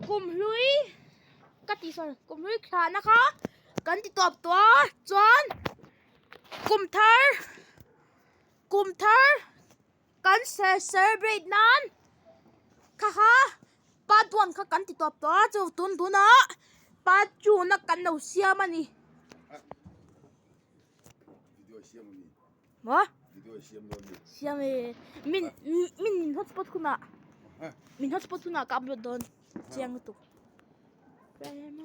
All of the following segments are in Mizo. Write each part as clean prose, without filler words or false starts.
Kum hlui ka tih sawn kum hlui thlahna kha kan ti tawp tawh a chuan kum thar kum thar kan celebrate nan kha kha part one kha kan ti tawp tawh a chu tun tunah part two na kan lo siam a ni. Maw? Siam e. Min min min hotspot hunah min hotspot hunah ka upload dawn chiang lutuk.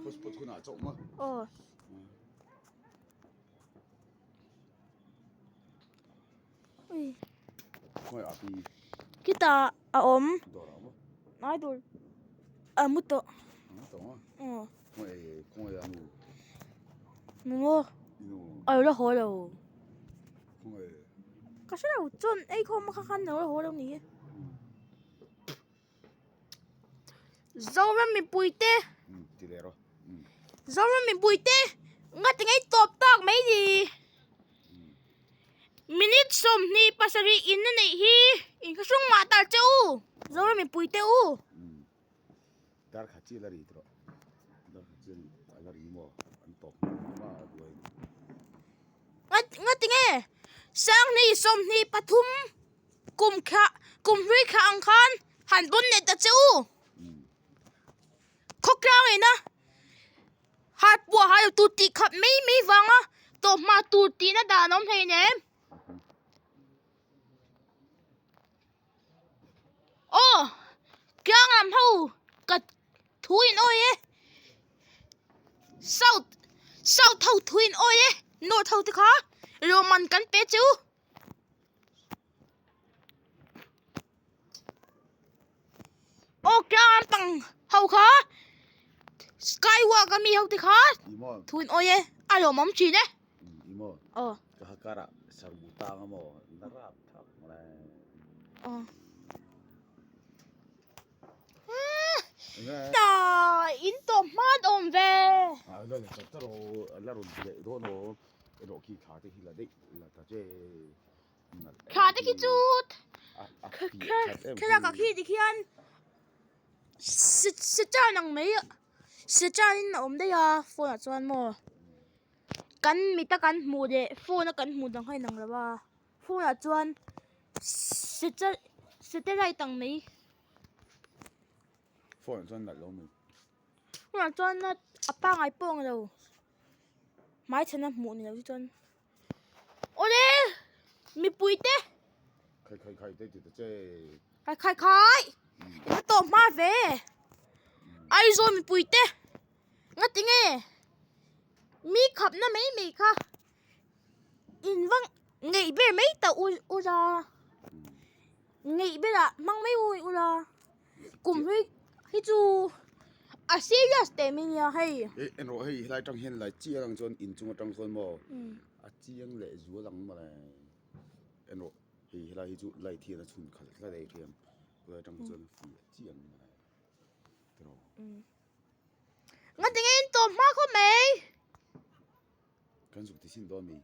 Hotspot hunah chauh maw? Aw. Ui. Khawi a pi? Khitah a awm. Dawr ah maw? Ngai dawr. A mu tawh. A mu tawh maw? Aw. Khawi khawi a nu. Nu maw? Nu. A lo la haw lo. Khawi. Ka hre lo chuan ei khawm kha khan a lo la haw lo ni e. Zoram mipui te. Ti leh rawh. Zoram mipui te ngati ngei tawp tak mai ni. Minute 27 in a neih hi in khahrung mah tar che u Zoram mipui te u. Dar khat chi la ri tawh. Dar khat chi a la ri maw an tawp hma a buai. Ngati nge 2023 kum kha kum hlui kha ang khan han pawn leh ta che u. Khawtlang ina har pawh a hai lo tur tih khat mai mai vanga tawp hma tur tihna dan a awm hleinem. Aw tlang lam ho ka thu in awi e south south ho thu in awi e north ho te kha lawmman kan pe chu. Aw tlang lampang ho kha sky walk ami ho te kha thu in awi e a lawmawm thin e. Aw. In tawp hma awm ve. Thla te khi chu thlalak ah khi tikhian sechar ang mai sechar in a awm daih a phone ah chuan maw kan mit a kan hmuh leh phone a kan hmuh dang kha a inang lo a. Phone ah chuan satellite ang mai. Phone ah chuan nalh lo mai. Phone ah chuan a pangai pawh ang lo. Hmai chhana hmuh ni lo hi chuan. Awle! Mipui te. Khai khai khai te ti ta che. Khai khai khai. Eng a tawp hma ve. Aizawl mipui te. Ngati nge? Mi khapna mai mai kha. In va ngeih ber mai ta u ula ngeih berah hmang mai u ula kum hlui hi chu a serious teh mai nia hei. Eh en rawh hei helai tang hian lai chiang ang chuan inchung atang sawn maw a chiang leh zual ang mawle en rawh hei helai hi chu light hian a chhun khalh tlat ei thiam helai atang chuan a fiah chiang mawle tiraw. Ngatinge in tawp hma khawp mai. Kan zuk ti sin dawn mi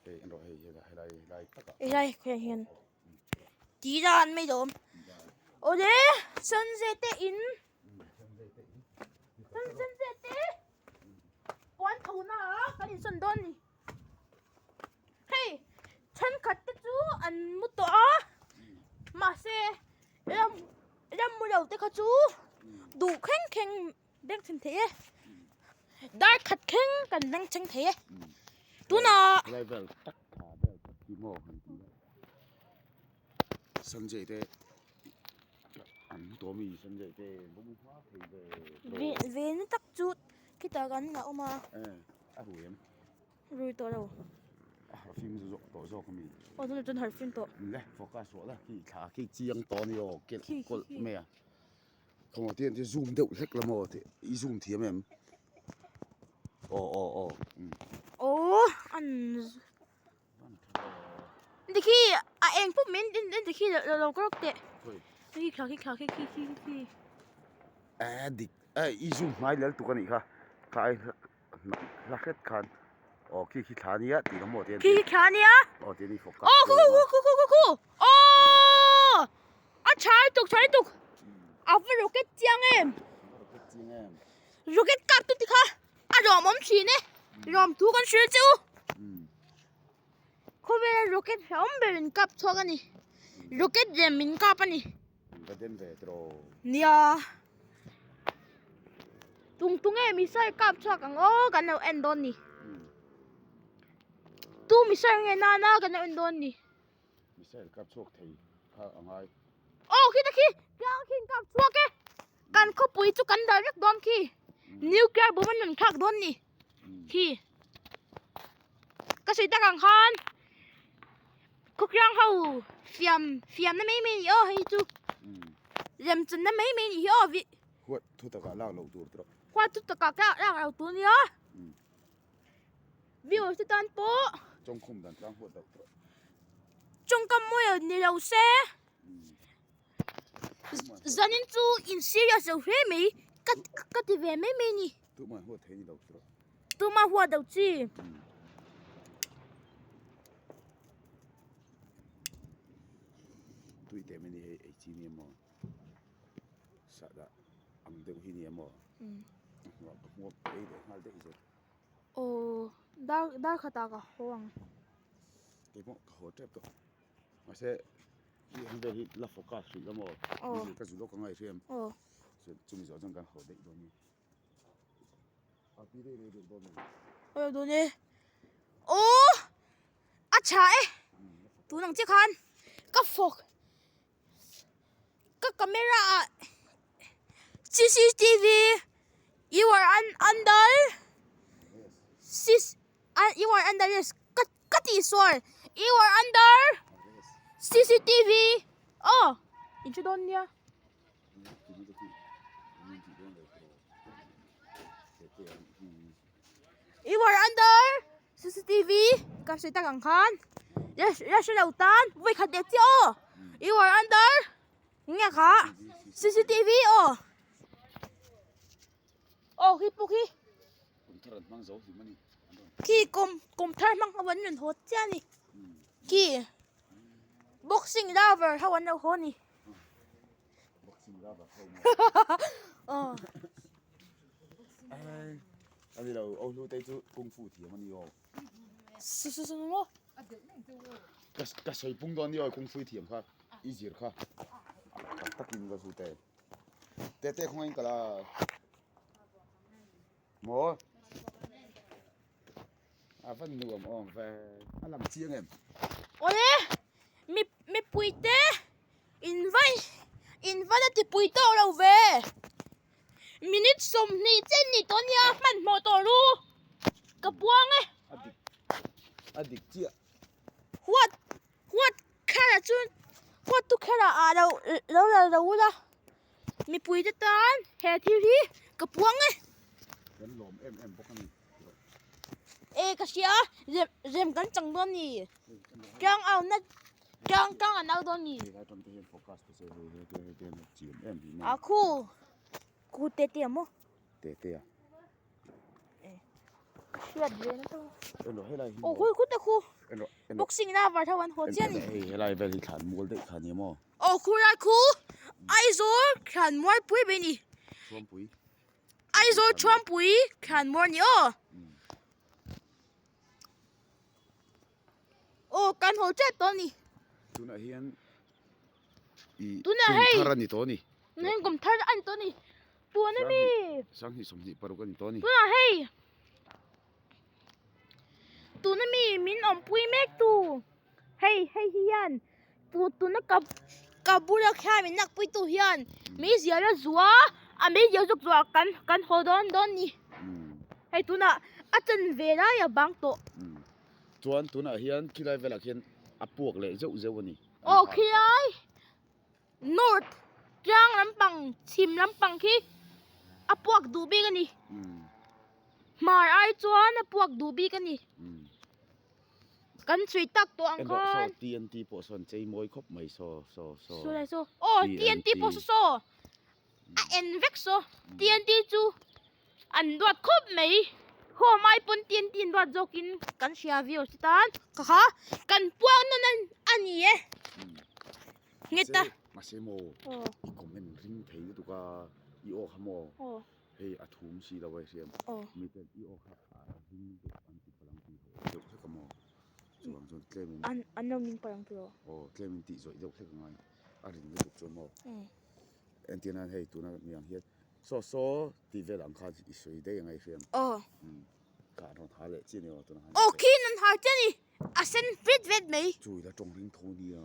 hei en rawh hei helai helai takah. Helai khawiah hian ti dan mai lawm. Awle Sanjay te in Sanjay te puan tho na ah kan insawn dawn ni. Hei thenkhat te chu an mu tawh a mahse ram ram mu lo te kha chu duh thleng thleng. Beng chheng thei e. Dar khat thleng kan beng chheng thei e. Tunah. Helai vel tak tha vel tak hi maw han ti a. Sanjay te an hmu tawh mi Sanjay te bawm hma thei ve. Ve ve na tak chu khitah kan la awm a. Eh a rui em? Rui tawh lo. A harh fim zawk tawh zawk ami. Aw tunah chuan harh fim tawh. Le focus rawh la khi thla khi chiang tawh a ni aw kelh kawlh mai a. Thawmhnaw te an zoom deuh hlek la maw tih i zoom thiam em aw aw aw umm. Aw an tikhi a eng pawp mai in tikhi lo lo rawk teh khi thla khi thla khi khi khi khi. Eh dik eh i zoom hmai lel tuk a nih kha kha ai hla hret khan aw khi khi thla ania tih ang maw te khi khi thla ania aw ti ani fawk aw khu khu khu khu khu khu aw a tha lutuk tha lutuk a va rocket chiang em. chiang em? Rocket kap tu ti kha a lawmawm thin e. Lawmthu kan hrilh che u. Khawvela rocket hlauhawm ber in kap chhuak a ni. Rocket lem min kap a ni. Ka den ve tiraw. Nia. Tung tung e missile kap chhuak ang aw kan lo en dawn ni. Tu missile nge nana kan lo en dawn ni. Missile kap chhuak thei kha a ngai. Aw khi ta khi tlang khi in kap chhuak e. Kan khawpui chu kan dal vek dawn khi. Nuclear bomb an rawn thlak dawn ni. Khi. Ka sawi tak ang khan khawkhrang ho fiam fiam na mai mai a ni aw hei chu. Lem chan na mai mai a nih hi aw vi. Huat thu takah lak loh tur tawh. Huat thu takah lak loh tur nia. Viewers te tan pawh. Chawngkhum dan tlang huat loh tawh. Chawngkam mawi lo ni lo se. Zanin chu in serious lo hle mai ka ka ti ve mai mai a ni. Tumah huat thei ni lo tawh. Tumah huat loh chi. Tui teh mai ni hei ei chi nia maw. Sahdah ang deuh hi nia maw. Ka hmuak ei leh nghal daih zel. Aw dar dar khatah ka haw ang. Keipawh ka haw tep tawh. Mahse i ang vel hi la focus hrih emaw ka zu lawk angai hriam. Chumi zawh chuan kan haw daih dawn nia. A pi rei rei deuh dawn a ni. Aw dawn e. Aw a tha e. Tun ang chiah khan ka fawk. Ka camera ah cctv you are under you are under arrest ka ka tih sual you are under cctv aw in hre dawn nia. You are under cctv ka sawi tak ang khan la hre lo tan vawi khat leh chiah aw you are under nge kha cctv aw aw khi pawh khi khi kum kum thar hmang ho an rawn haw chiah a ni khi boxing lover ho an lo haw a ni. Aw. Ani lo o hlu te chu kung fu thiam ani aw. Su su su maw. Ka ka sawi pung dawn ni aw kung fu thiam kha i zir kha. Tak takin ka zu te. Te te khawngain kala. Maw. A van nuam awm ve. A lang chiang em? Awle, mi mipui te in va in va la tipui tawh lo ve. Minute 20 chen ni tawh nia hmanhmawh tawh ru. Ka puang e. A dik a dik chiah. Huat huat kher ah chuan huat tu kher ah ah lo lo la lo ula. Mipui te tan he thil hi ka puang e. Kan lawm em em bawk a ni. E ka hria rem rem kan chang dawn ni. Tang au na tang tang an au dawn ni. A khu khu te te maw. Te te a. Ka hriat ve na to. Aw khu khu te khu. Boxing na var tho an haw chiah ni. Hei helai vel hi thlan mual daih kha ni maw. Aw khu lai khu Aizawl thlan mual pui mai ni. Thuampui. Aizawl Thuampui thlan maw ni aw. Aw kan haw tep tawh a ni. Tunah hian i Tunah hei kum thar a ni tawh a ni. Tunah hian kum thar a ni tawh a ni. Tun a mi. 2026 a ni tawh a ni. Tunah hei tuna mi min awmpui mek tu hei hei hian Tu tuna ka ka bula khian min lakpui tu hian meizial a zua a meizial zawk chu kan kan haw dawn dawn ni hei tunah a chan ve lai a bang tawh. Chuan tunah hian khilai velah khian a puak leh zeuh zeuh a ni. Aw khilai north tlang lampang chhim lampang khi a puak duh bik a ni. Hmar ai chuan a puak duh bik a ni. Kan chhui tak tawh ang Engawh saw khan. TNT pawh sawn chei mawi khawp mai saw saw saw. Saw lai saw. Aw TNT pawh saw saw. A en vek saw. TNT chu an duat khawp mai. Home ai pawn TNT an duat zawkin kan hria viau si tan. Ka kha kan puang nawn a ni e. Ngeta. Mahse maw i comment ring thei lutuk a i aw kha maw. Hei a thum si lo a hriam. Miten i aw kha a ring deuh an ti palang tih ho deuh hlek a maw? Chuvang chuan tlem in. An an lo ning palang tih aw. Aw tlem in tih zawih deuh hlek a ngai. A ring lutuk chuan maw? Entir nan hei tuna mi ang hian saw saw tih vel ang khan i sawi daih ang a i hriam. Aw. Kha an rawn har leh chiah ni aw tuna khan. Aw khian an har chiah ni. A sen vet vet mai. Chu ila tawng ring tho nia.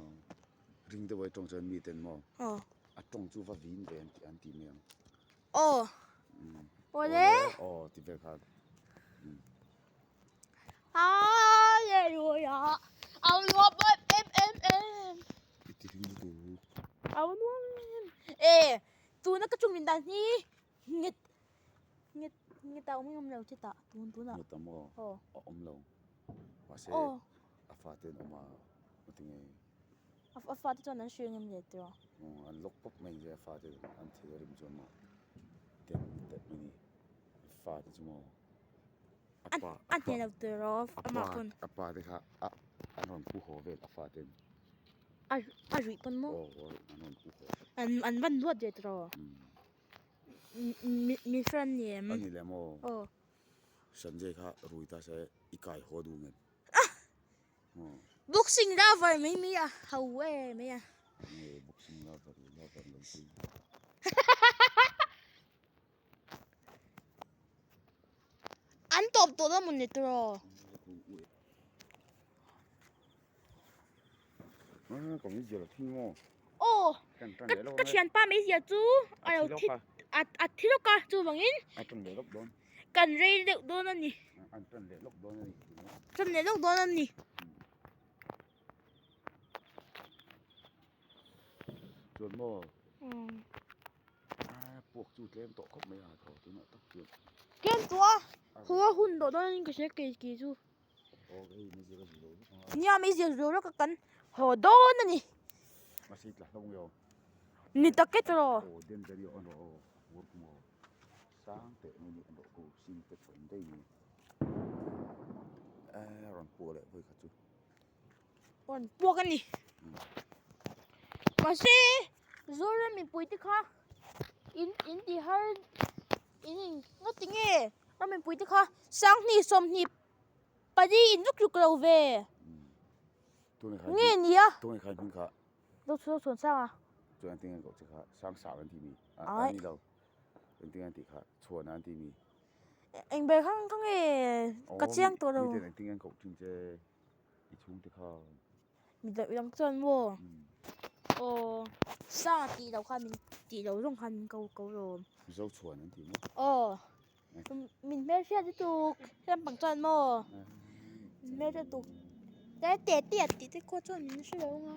Ring deuh a i tawng chuan miten maw? Aw. A tawng chu va vin ve an ti mai ang. Aw. Awle. Aw ti vel khan. Hallelujah. Au nuam em em em em. I ti ring lutuk. Au nuam em. E tuna ka chung min dan hi nget nget nget a awm ngam lo che tah tun tunah. Nget a maw? Aw. A awm lo. Mahse a fate an awm a tinge. A fate chuan an hrilh ngem leh tawh. Aw an lawk pawp mai nge a fate an thil a rim chuan maw den teh mai ni a fate chu maw a pa a hne lo tawh rawh amah pawn a pa te kha a an rawn pu haw vel a fate a a ruih pawn maw aw an rawn pu haw an an van luat ve tawh rawh mi mi friend ni em a ni leh maw aw Sanjay kha rui ta se i kai haw duh ngem. Boxing lover mai mai a ho e mai a. Nge boxing lover leh lover lo chu. An tawp tawh dawn maw ni tawh. Ka meizial a thi maw? Aw ka thianpa meizial chu a lo thi a thi lawk a chuvangin a tan leh lawk dawn. Kan rei deuh dawn a ni. An tan leh lawk dawn a ni. Tan leh lawk dawn a ni. Chuan maw? Puak chu tlem tawh khawp mai a thaw tunah tak chuan. Tlem tawh a, haw a hun tawh dawn in ka hria kei kei chu. Nia meizial zo lawk a kan haw dawn a ni. Ni tak e tawh. Rawn puak a ni. Mahse Zoram mipui te kha in in ti har in in ngawt tinge ram mipui te kha sanghnih sawmhnih Pali in luk luk lo ve. Nge nia. Tunge khan hming kha. Zo chu chhuan sang a. Chuan an tinge koh che kha sang sang an ti mi. A ni lo. An tinge an ti kha chhuan an ti mi. Eng ber khan kha nge ka chiang tawh lo. Mi ten an tinge an koh thin che i chhung te kha. Mi dang chuan maw. Aw sang a tih loh khan min tih loh zawng khan min ko ko rawm. Zo chhuan an ti maw. Aw. Min hmelhriat lutuk lampang chuan maw min hmelhriat lutuk te te te a tih te khaw chuan min hre lo ang a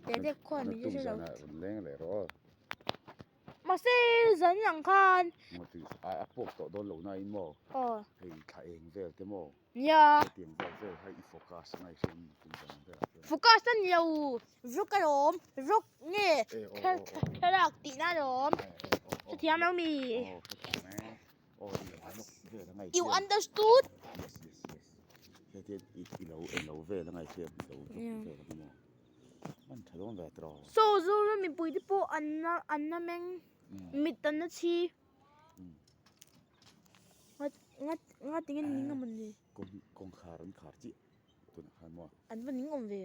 te te khaw min hre lo mahse zan ang khan a pawk tawh dawn lo na in maw aw hei thla eng vel te maw nia hetiang vel vel kha i focus a ngaihhriat in tum zan ang velah chuan focus a ni lo vlog alawm vlog nge thlalak tihna alawm hrethiam lo mi you understood saw zoram mipui te pawh an la an la meng mit an la chhi ngat ngat ngat tinge ning awm an ni kawngkhar an khar chiah tunah khan maw an va ning awm ve.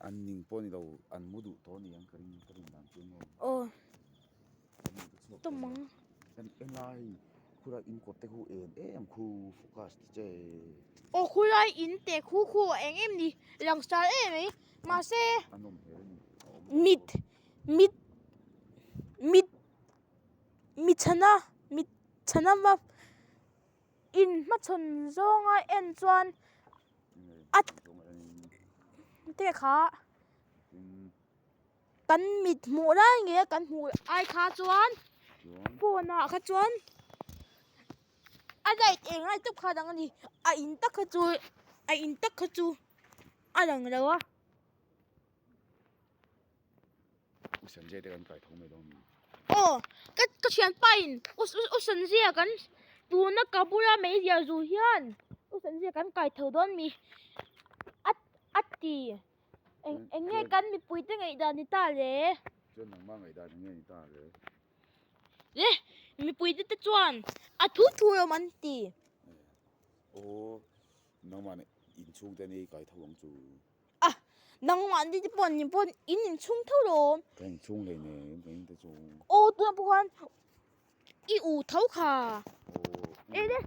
An ning pawh ni lo, an mu duh tawh a ni ang ka ring ka rin dan chu maw. Aw. Tawm ang. En enlai khulai in kawt te khu en em khu focus ti che. Aw khulai in te khu khu a eng em ni langsar em mai mahse. A nawm hmel a ni. Mit mit mit mitchhana mitchhana va in hmachhawn zawnga en chuan. A te kha kan mit hmuh lai nge kan hmuh ai kha chuan phone ah kha chuan a light eng lai tawp kha dang a ni a in tak kha chu a in tak kha chu a lang lo a. U Sanjay te kan kai tho mai dawn mi. Aw ka ka thianpa in u u Sanjay kan tuna ka bula meizia zu hian u Sanjay kan kai tho dawn mi a a ti eng eng nge kan mipui te ngaihdan ni ta le. Chuan nangmah ngaihdan eng nge ni ta le. Le. Mipui te te chuan a thu thu emaw an ti. Aw, nangmah nih inchhung te ni kai tho ang chu. A, nangmah ni te pawh ni pawh in inchhung tho lawm. Ka inchhung hlei nen ka in te chu. Aw, tunah pawh khan i u tho kha. Aw. E le.